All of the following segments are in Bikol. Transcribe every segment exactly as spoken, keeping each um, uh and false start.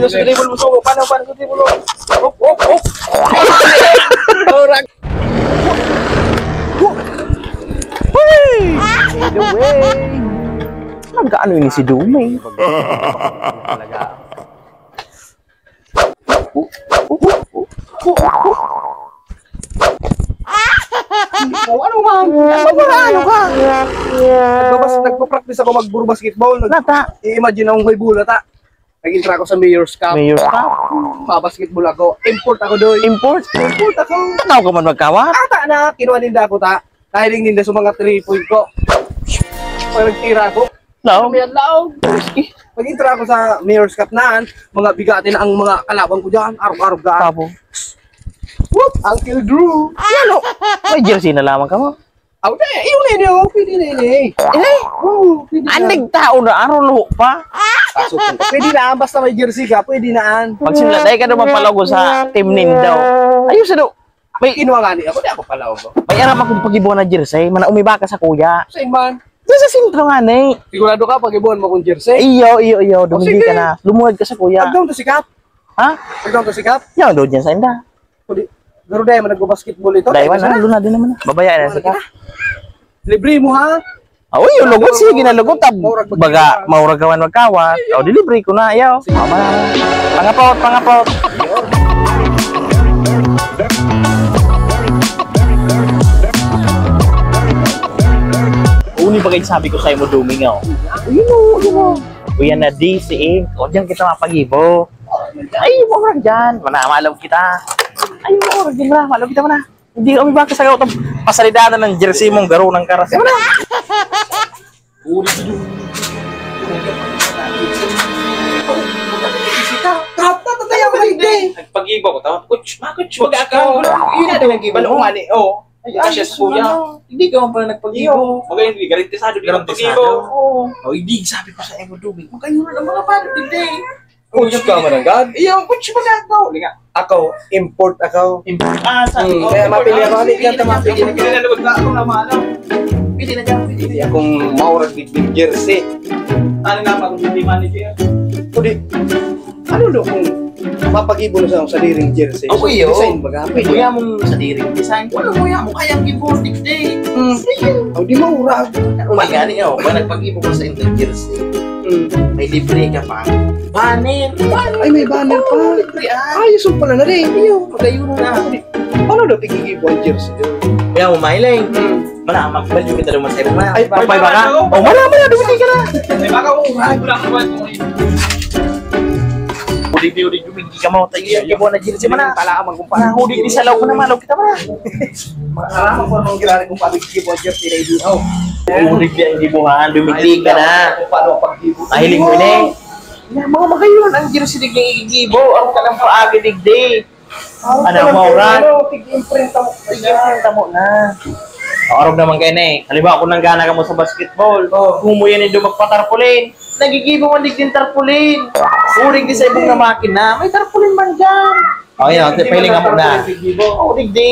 Sa dribble mo, suko. Paano, paano sa dribble mo? Op, op, op. Orang. Hey! Dumeng! Nag-ano ini si Dumeng? Talaga. Oh, ano man? Ano ba? Ano ka? Nagbabas-, nagpa-practice ako magburo basketball. Nag- Nata. I-imagine akong may bola, ta. Nag-intra ako sa Mayor's Cup. Mayor's Cup? Mabasketball ako. Import ako doon. Import? Import ako. Tao ka man magkawat? Ata na, kinuha ninda ako, ta. Nahiling ninda sa mga three point ko. Pag nagtira ako, No. May laog. Pag-intra ako sa Mayor's Cup naan, mga bigatin ang mga kalaban ko dyan. Arog-arog ka. Tapo. Whoop! Uncle Drew! Ano? May jersey na lamang ka mo? Aw, di, yun na yun, oh. Pwede na yun, eh. Eh? Oo, pwede na. Andig tao na, aro luho pa. Kaso, pwede na, basta may jersey ka, pwede na, an. Pag simula, dahil ka naman palago sa team nindo. Ayun, sa do. May Kinuha nga niya ako, di ako palaog, oh. May aram akong pagibuan na jersey, mana umiba ka sa kuya. Sa iman. Diyan sa sentro nga, ne. Sigurado ka, pagibuan mo akong jersey? Iyo, iyo, iyo. O, Duminggi sige. Ka na. Lumuhod ka sa kuya. Agdong to sikap? Ha? Agdong to sikap? Yan, doon dyan sa inda. Kundi, pero dahil man nagbabasketball ito, Dahil tayo man, sana. Ano, doon na din naman. Babayaan na Ano sa ka? Kita? Libre mo, ha? Ah, uy, yung lugot, sige na lugot. Tab-, Maurag baga, magkawat. Maurag ka man magkawat. O, delivery ko na, ayaw. Sige. Mama na. Pangapot, pangapot. Uni bagay sabi ko sa'yo mo, Duming, oh. Yun, oh, yun, oh. Kuya na D C M. O, diyan kita mapagibo. Ay, murag dyan. Mana, malaw kita. Ay, murag dyan, mana. Malaw kita, mana. Hindi kami baka sa gautang pasalidanan ng jersey mong garo ng karas. Mana? Uli ko dun. Trap na, patay ako, hindi. Nagpagibo ko, tama? Kuts, makuts, Kuts mag-ako. Ka. Yun na, nagpagibo. Balo ko nga ni, oh. Ay, Gracias, ayos kuya. Naman. Hindi ka man pala nagpagibo. Iyo. Magayon, di, garantisado, di Garantisado? Nagpagibo. Oo. Oh, hindi, sabi ko sa imo, Dumi. Magayon na mga pare, hindi. Coach ka man ang gag? Iyo, coach man ang gag. Hindi nga. Ako, import ako. Import. Ah, sa Hmm, ako, kaya import. Mapili ako, Ah, hindi sige, ka hindi, mapili. Hindi na lugod na ako na maano. Pili na dyan, pili. Hindi akong maurag digding jersey. Ano na, pag hindi manager? Kundi, ano daw kung mapagibo na sa sadiring jersey? Ako, So, iyo. Design baga, pwede. Kuya mong sadiring design. Wala, kuya mo, kayang gibo, digdi. Hmm. Sige. Oh, di maurag. Oh my God, iyo. Pag nagpagibo ka sa imong jersey, Hmm. may libre ka pa. Banner. Ay, may banner pa. Oh, libre, ah. Ayos yung pala na rin. Iyo, magayon na. Paano daw tigigibo ang jersey doon? Kuya mo, Mylene. Hmm. Mana, magbalyo kita naman sa imo, mana. Ay, May pabay ba baka ka? daw. Oh, mana, mana, dumating ka na. May baka ko, ay, wala ko, wala ko. Udig di, udig, udig, di ka mo, tayo yung gibo na jersey, mana. Tala ka, magkumpara. Mana, udig di sa law ko na, malaw kita, mana. Makakaraman ko anong ginari kong pabig gibo ang jersey na hindi, oh. Udig di ang gibo, ha, dumigdig ka na. Kung paano ang paggibo. Mahiling mo ini. Yan, mga magayon, ang jersey digdi igigibo, ang kanang paagi digdi. Ano, Ano, mauran? ano, tig-imprenta mo. Tig-imprenta mo na. Arog naman kayo na eh. Halimbawa, kung nanggana ka mo sa basketball, Oh. kung mo yan yung magpa-tarpaulin, nagigibo man digdi yung tarpaulin. Urig di sa ibong na makina, may tarpaulin man dyan. Oh, yun, Hindi piling man ka muna. tarpaulin, tig-ibo. Oh, digdi.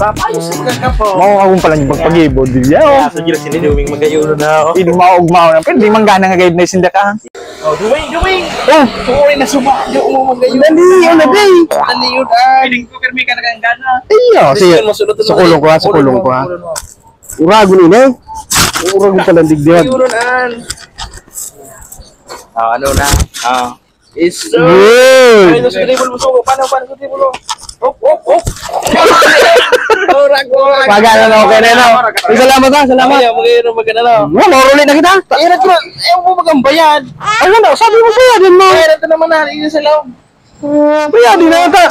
Papayos ka ka po. Mao akong palang magpag-ibon din yan. Kaya sa gilid sila doing magayon na ako. Pwede maugmaw na. Pwede manggana nga gayud na isinda ka. Oh, doing, doing! Oh, Sorry na sumaga mo magayon. Dali, ano, day? Dali yun, ah. Piling ko, pero may ka nakang gana. Iyo, sige. Masunod na Sa kulong ko, ha, sa kulong ko, ha. Kulong mo. Uragon ini. Uragon palang digdihan. Siguro na. Ah, ano na? Ah. Iso. Yay! Ay, sa dribble mo, suko. Paano, paano sa dribble mo? Hop, hop, hop. Orak, orak. Magana na, okay na, no? Uy, salamat, ha, salamat. Ay, mag-iinom, mag-ano, no? Wala, mauruli na kita. Irat ko, eh, mo magambayad. Ano na, sabi mo bayadin mo. Irat na naman, narinig sa loob. Bayadin na ata.